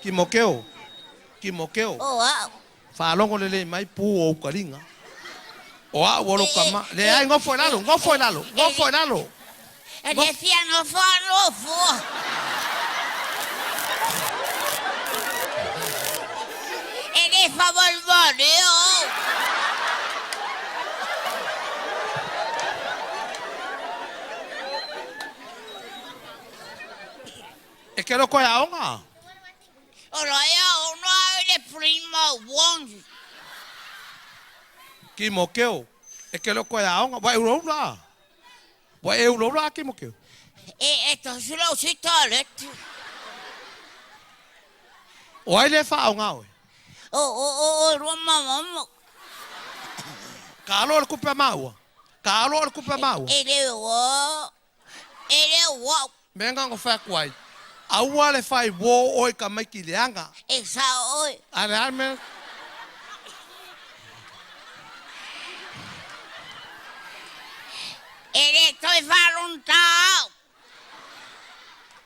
Timoteo, Timoteo. O au. Faalogo lelei mai pu o ou taliga. O au o lou tama. Leai, nofo i lalo, nofo i lalo, nofo i lalo. E le fia nofo a nofo. E le faavalevale o. E ke loko e aoga. O la e aoga ai le prima one. Timoteo, e ke loko e aoga. Ua e ulaula a? Ua e ulaula a Timoteo? E, e tasi lau sitaleti. O ai le faaoga oe? O, o, o, o, rua mama. Ka alo o le kupe a maua. Ka alo o le kupe a maua. E le o. E le o au. Mea na fai atu ai, aua le fai uō oe i tamaiti leaga. E sao oe. A le a le mea? E le toe faalogotā au.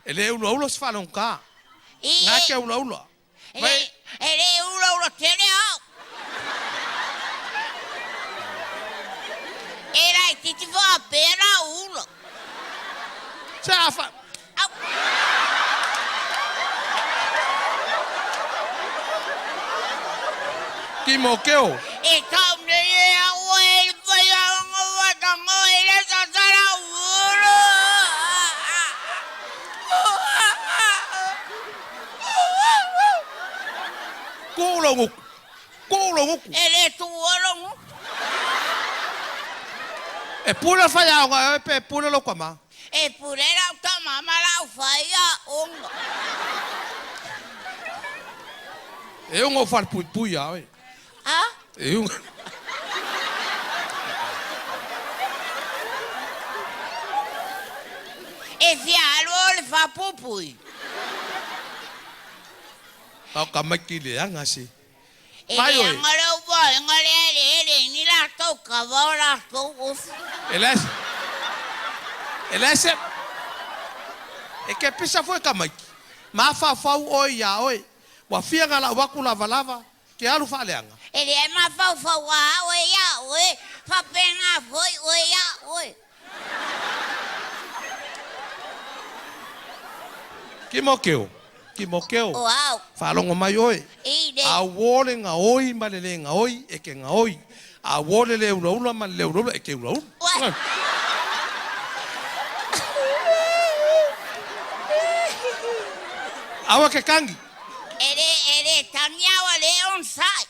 E le ulaula se faalogotā. I Na e te ulaula. E le, e le ulaula tele au. E laitiiti faapea la ula. Se a fa... Au. Timoteo. E tau nei e au e le faiaoga vatago e le sasala ula. Tuu lou gutu. Tuu lou gutu. E le tuua lou gutu. E pule le faiaoga e oe pe pule lou tama? E pule lau tama ma lau faiaoga. E uga ou falepuipui ia oe. A? E uga. E fia alu o le faapuipui. Tau tamaiti leaga se. E Mai oe. leaga lou vaega lea e le ele ai ni latou kava o latou ofi. E leai se. E leai se. E te pisa foi tamaiti. Mafaufau oe iā oe. Ua fia na lau atu lavalava ke alu faaleaga. E leai mafaufau a oe iā oe, faapena foi oe iā oe. Timoteo, Timoteo, O au. faalogo mai oe. I le. A uō le gaoi ma le lē gaoi, e ke gaoi. A uō le lē ulaula ma le lē ulaula, e ke ulaula. Uē. Aua ke tagi. E le, e le tagi au a le onosai.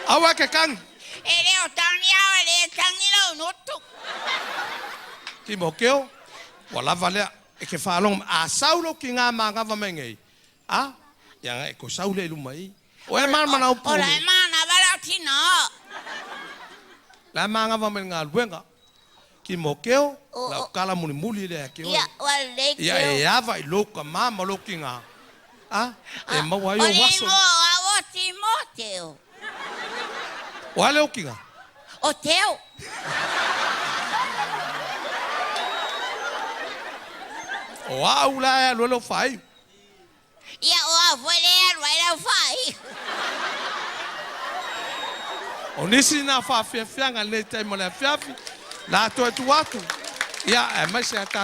Aua ke tagi. E le o tagi au a le tagi lou loto. Timoteo, ua lava lea, e ke faalogo mai. A sau lou tiga manava mai nei, a, ia e toe sau lea i luma i i. O e manamana upu O nei. la e manava lau tina. La e manava mai le galuega. Timoteo, lau tala mulimuli lea ia te oe. Ia, ua lelei Ia Teo. e ava i lou tama ma lou tiga, a, e maua ai O ou le aso. igoa o au o Timoteo. O a lea ou tiga? O Teo. O au la e alu ai lou faaiu. Ia, o au foi lea e alu ai lau faaiu. O nisi na faafiafiaga i lenei taimi o le afiafi, la toe tuu atu, ia, aemaise a tatou.